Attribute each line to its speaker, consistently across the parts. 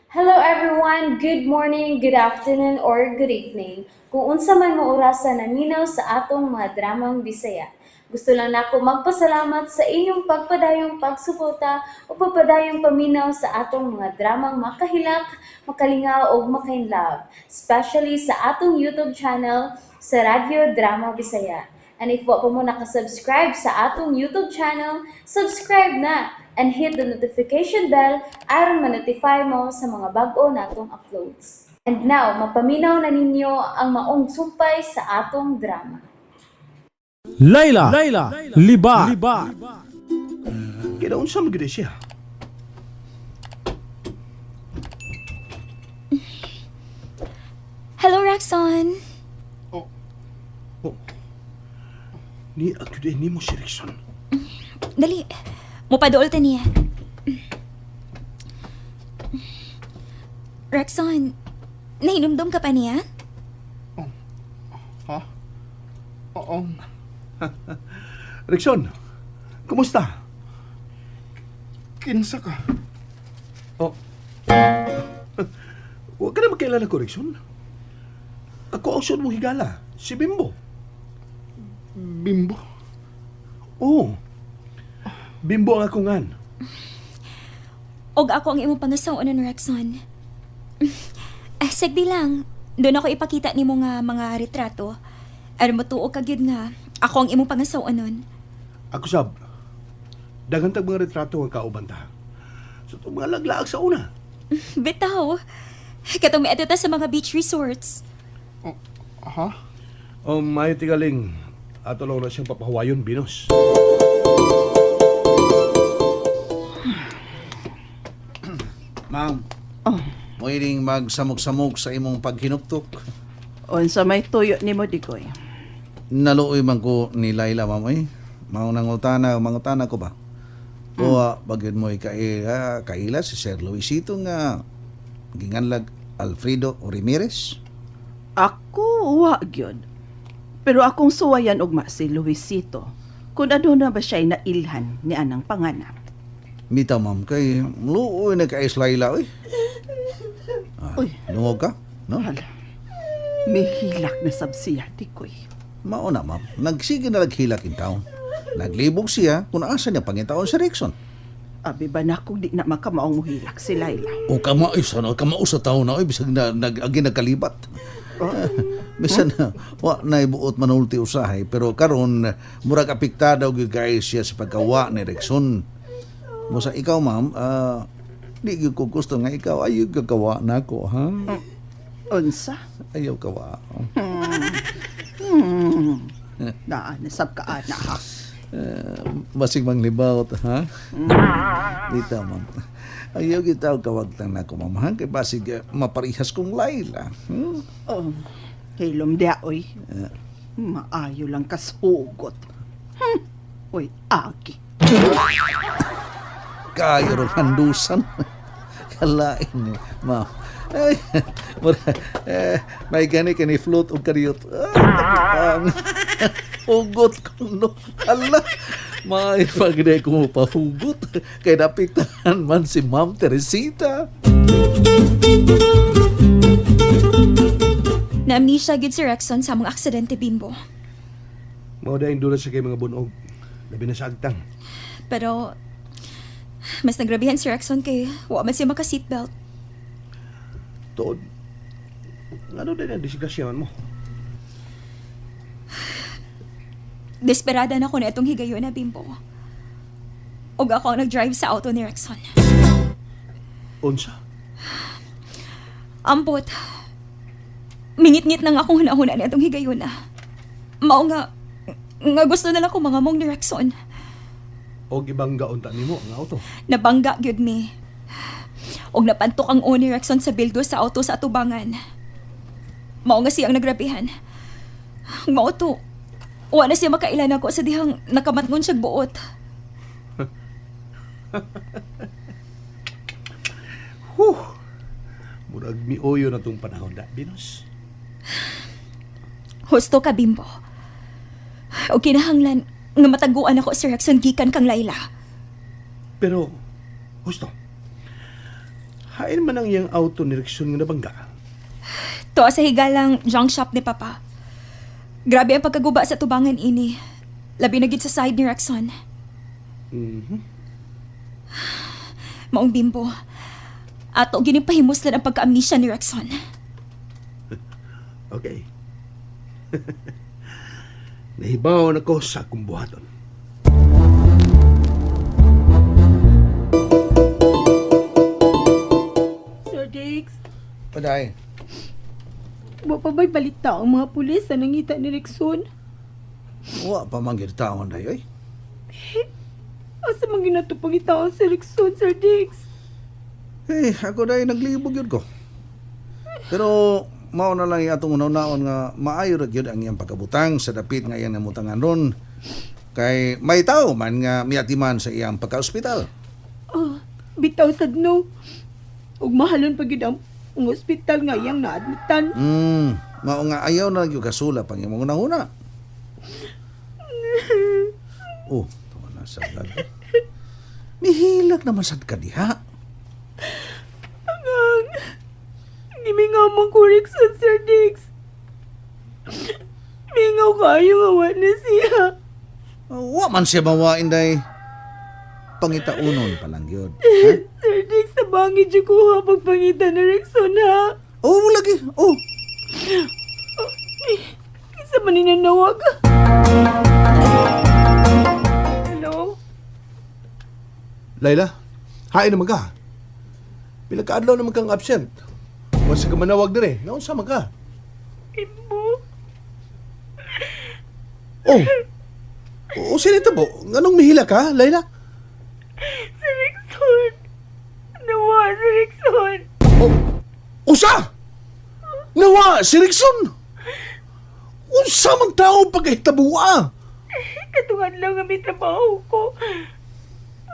Speaker 1: Hello everyone! Good morning, good afternoon, or good evening. Kung unsa man mo orasa naminaw sa atong mga dramang Bisaya. Gusto lang nako magpasalamat sa inyong pagpadayong pagsuporta o pagpadayong paminaw sa atong mga dramang makahilak, makalingaw ug makainlove, especially sa atong YouTube channel sa Radyo Drama Bisaya. And if wa pa mo nakasubscribe sa atong YouTube channel, subscribe na and hit the notification bell aron ma-notify mo sa mga bag-o natong uploads. And now, mapaminaw na ninyo ang maong sumpay sa atong drama.
Speaker 2: Layla, Layla, Liba, Liba.
Speaker 3: Kaya unsa man gyud siya?
Speaker 4: Hello, Raxon.
Speaker 3: Oh. Ni agyud nimo si Rickson.
Speaker 4: Dali. Mupaduol ta niya. Raxon, nahinumdum ka pa niya?
Speaker 3: Ha? Oo. Rickson, kumusta?
Speaker 5: Kinsa ka?
Speaker 3: Oh. Huwag ka na magkailan ako, Rickson. Ako ang suod mong higala, si Bimbo.
Speaker 5: Bimbo?
Speaker 3: Oo. Bimbo ang akungan.
Speaker 4: Og ako ang imong pangasawanon, Raxon. Ah, sagdi lang. Doon ako ipakita nimo nga mga retrato. Aron mo tuo ka gyud nga ako ang imong pangasawanon.
Speaker 3: Ako sab, daghan tag mga retrato ang kauban ta. Sa itong mga laglaag sa una.
Speaker 4: Bitaw. Katong miadto ta sa mga beach resorts.
Speaker 5: Oh, ha?
Speaker 3: May tigaling. Ato lang na siyang papahuwayon, Binos.
Speaker 6: Ma'am, oh. Magsamok-samok sa imong paghinuktok.
Speaker 7: Unsa may tuyo nimo, Digoy?
Speaker 6: Naluoy man ko ni Laila, ma'am. Ay, mao nangutana, mangutana ko ba? O bagyod mo kaila, kaila si Sir Luisito nga ginganlag Alfredo Ramirez.
Speaker 7: Ako wa gyud. Pero akong suwayan ugma si Luisito. Kung ano na ba siya'y nailhan ni anang panganak.
Speaker 6: Mita, ma'am, kay luoy na kay Laila, oy. Ah,
Speaker 7: Uy.
Speaker 6: Lungog ka, no?
Speaker 7: Hala. Mihilak na sab siya, Digoy.
Speaker 6: Mao na, ma'am. Nagsige na naghilak in town. Naglibog siya kung asa niya pangitaon si Rickson.
Speaker 7: Abi ba na kung di na makamaong muhilak si Laila?
Speaker 6: O kama ay sana kamao sa tao na oy bisag na nag agi nagkalibat. Bisan na wa na ibuot manulti usahay pero karon murag apektado gyud kay siya sa pagkawa ni Rexon. Musa ikaw, ma'am, di gyud ko gusto nga ikaw ayaw kagawa nako, ha?
Speaker 7: Unsa?
Speaker 6: Ayaw kawa.
Speaker 7: Naa na sab ka ana ha.
Speaker 6: Basig manglibaw ha. Dito, ma'am. Ayaw kita kawagtang nako, ma'am, ha? Kay basig maparihas kong Laila.
Speaker 7: Oh, hilom dia oy. Maayo lang kasugot. Uy, agi.
Speaker 6: Kayo ro handusan. Kalain ni ma'am. Ay, mura, eh, may gani kani float og kariyot. Ah, ang hugot ko no. Ala, may pagde ko pahugot. Kay napiktahan man si Ma'am Teresita.
Speaker 4: Na-amnesia gyud si Rexon sa among aksidente, Bimbo.
Speaker 3: Mao dahil dula sa kay mga bunog. Labi na sa agtang.
Speaker 4: Pero mas nagrabihan si Rexon kay wa man siya maka-seatbelt.
Speaker 3: Tuod. Ano din ang disgrasyahan mo?
Speaker 4: Desperada na ko na itong higayon na, Bimbo. Og ako ang nag-drive sa auto ni Rexon.
Speaker 3: Unsa?
Speaker 4: Ambot. Mingit-ngit na nga akong hunahuna na itong higayon na. Mao nga, nga gusto na lang ko mga mong ni Rexon.
Speaker 3: O ibang gaunta nimo ang auto.
Speaker 4: Nabangga gyud mi. Og napantok ang o ni Rexon sa bildo sa auto sa atubangan. Mao nga siyang nagrabihan. Mao to. Wa na siya makailan ako sa dihang nakamatngon siyag buot.
Speaker 3: Huh. Murag mioyo na tong panahon da, Binos.
Speaker 4: Husto ka, Bimbo. O kinahanglan nga mataguan ako si Rexon gikan kang Laila.
Speaker 3: Pero, husto. Hain man ang iyang auto ni Rickson nga nabangga.
Speaker 4: Tuwa sa higalang junk shop ni Papa. Grabe ang pagkaguba sa tubangan ini. Labi na gid sa side ni Rexon. Maong Bimbo. Ato ginipahimuslan ang pagka-amnesia ni Rexon.
Speaker 3: Okay. Nahibaw na ko sa akong buhaton.
Speaker 8: Sir Diggs,
Speaker 6: Paday.
Speaker 8: wa pa ba'y balita ang mga pulis sa nangita ni Rickson?
Speaker 6: Wa pa man gyud taon day oy.
Speaker 8: Asa man ginato pangitaon si Rickson, Sir Diggs?
Speaker 6: Eh, ako day naglibog gyud ko. Pero mao na lang atong una-unaon nga maayo ra gyud ang iyang pagkabutang sa dapit nga iyang namutangan ron. Kay may tao man nga miatiman sa iyang pagka-ospital.
Speaker 8: Oh, bitaw sad no. Ug mahalon pa gyud ang ospital nga iyang naadmitan.
Speaker 6: Mao nga ayaw na gyud kasula pang imong una-una. Oh, tawa na sa vlog. Mihilak naman sad ka diha.
Speaker 8: Angang, gimingaw man ko Rickson, Sir Diggs. Mingaw kayo nga wa na siya.
Speaker 6: Wa man siya mawain day. Pangitaunon pa lang yun. Ha?
Speaker 8: Sir Diggs, tabangin siya ko ha pagpangita ni Rickson ha.
Speaker 6: Oh, lagi. Oh.
Speaker 8: Kinsa man ni nanawag? Hello?
Speaker 3: Layla, hain naman ka. Pila ka adlaw naman kang absent. Once ka manawag dire, naunsa man ka?
Speaker 8: Bimbo?
Speaker 3: Oh. O sino ito po? Anong mihila ka, Layla?
Speaker 8: Si Rickson! Nawa si Rickson!
Speaker 3: Oh, usa! Nawa, si Rickson! Unsa man tao pagkahitabua?
Speaker 8: Katungan lang ang may trabaho ko.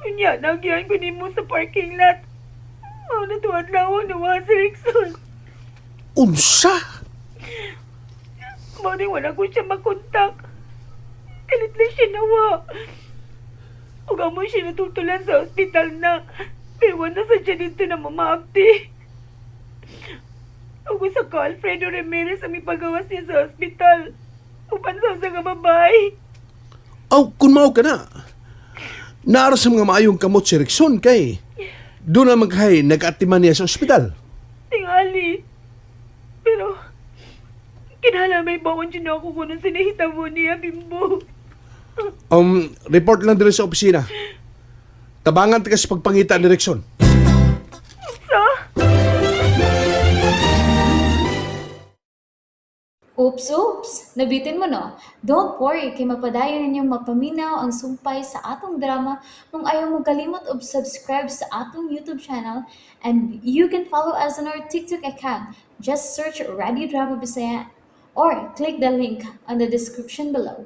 Speaker 8: Unya, nagyan ko nimo sa parking lot. Mao na tuwan lang ako, nawa si Rickson.
Speaker 3: Unsa?
Speaker 8: Mao ni wala ko siya makontak. Kalit lang siya nawa. Ug amo siya natutulan sa ospital na. Pero wala sa siya dito na mamaakti. Ug sa ka Alfredo Ramirez ang ipagawas niya sa ospital. Upan sa usa ka babae.
Speaker 3: Aw, kung mao ka na. Naara sa mga maayong kamot si Rickson kay doon na magkay nag-atiman niya sa ospital.
Speaker 8: Tingali. Pero, kinahanglan may baon dyan ako kung anong sinahitabo niya, Bimbo.
Speaker 3: Report lang dire sa opisina. Tabangan ka sa pagpangita ni Rickson.
Speaker 8: Sa?
Speaker 1: Oops, oops! Nabitin mo no? Don't worry, kay mapadayon ninyong mapaminaw ang sumpay sa atong drama kung ayaw mo kalimot og subscribe sa atong YouTube channel, and you can follow us on our TikTok account. Just search Radio Drama Bisaya or click the link on the description below.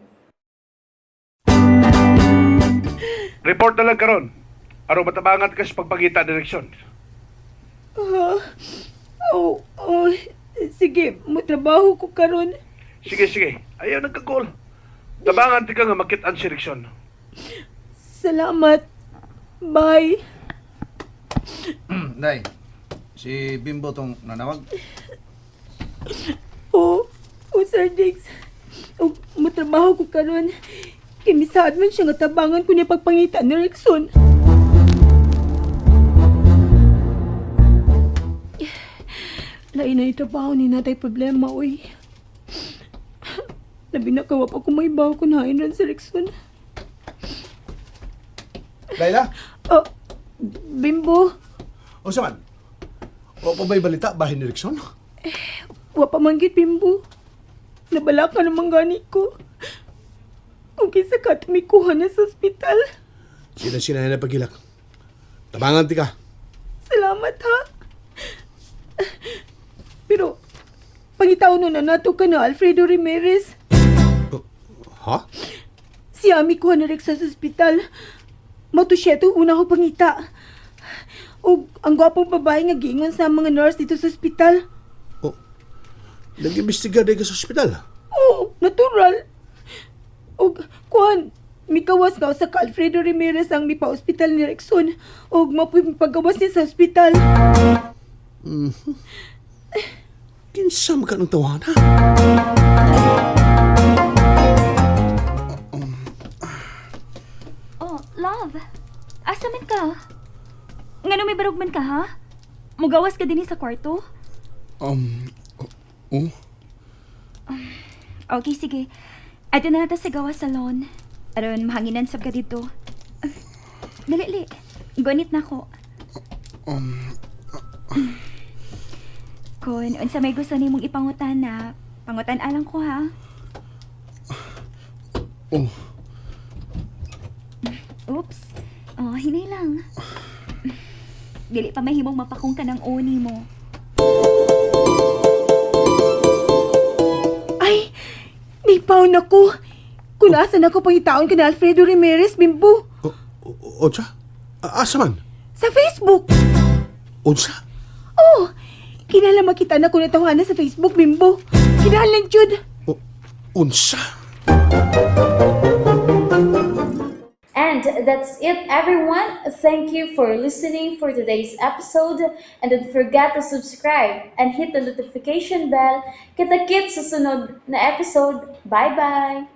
Speaker 3: Report na lang karon. Aron matabangan ka sa pagpangita ni Rickson.
Speaker 8: Ah, oh, oh, sige, matrabaho ko karon.
Speaker 3: Sige, sige. Ayaw nagka-call. Tabangan ti ka nga makit-an si Rickson.
Speaker 8: Salamat. Bye.
Speaker 6: Day, si Bimbo tong nanawag.
Speaker 8: Oh, oh, Sir Diggs. Oh, matrabaho ko karon. Kay misaad man siya nga tabangan ko niya pagpangita ni Rickson. Lain na itrabaho ni natay problema, uy. Labi na kawa pa kung may bawo ko nain rin si Rickson.
Speaker 3: Layla,
Speaker 8: Oh, Bimbo,
Speaker 3: o sa man? O pa ba'y balita bahin ni Rickson?
Speaker 8: wa pa man gid, Bimbo. Nabala ka naman gani ko. Kung kinsa ka tumikuha na sa ospital.
Speaker 3: Sila sila na pagilak. Tabangan ti ka.
Speaker 8: Salamat ha. Pero, pangitaw nun na nato ka na Alfredo Ramirez.
Speaker 3: Ha?
Speaker 8: Si Ami ko na sa ospital. Matusyeto una ko pangita. O ang gwapong babae nga giingon sa mga nurse dito sa ospital.
Speaker 3: O, nag-imbestiga ka sa ospital.
Speaker 8: Oo, natural. O, kuan, Mikawas nga usa ka Alfredo Ramirez ang mipa-ospital ni Rexon ug mapoy paggawas niya sa ospital.
Speaker 3: Kinsa man ka ng tawana?
Speaker 4: Oh, love. Asa man ka? Ngano may barog man ka, ha? Mugawas ka dinhi sa kwarto?
Speaker 5: Oh,
Speaker 4: Okay, sige. Ato na natin sa gawas salon. Aron, mahanginan sab ka dito. Dali, li. Gonit na ko. Kun, unsa may gusto nimong ipangutan na, pangutan alang ko ha.
Speaker 5: Oh,
Speaker 4: Oops. Oh, hinay lang. Dili pa mahimong mapakong ka ng oni mo.
Speaker 8: Ay, nipaw na ko. Kung asa na ko pangitaon ka ni Alfredo Ramirez, Bimbo.
Speaker 3: Unsa? Asa man?
Speaker 8: Sa Facebook.
Speaker 3: Unsa?
Speaker 8: Oh, kinahanglan makita na ko na tawhana sa Facebook, Bimbo. Kinahanglan jud.
Speaker 3: Unsa?
Speaker 1: And that's it, everyone. Thank you for listening for today's episode. And don't forget to subscribe and hit the notification bell. Kita-kits sa sunod na episode. Bye-bye!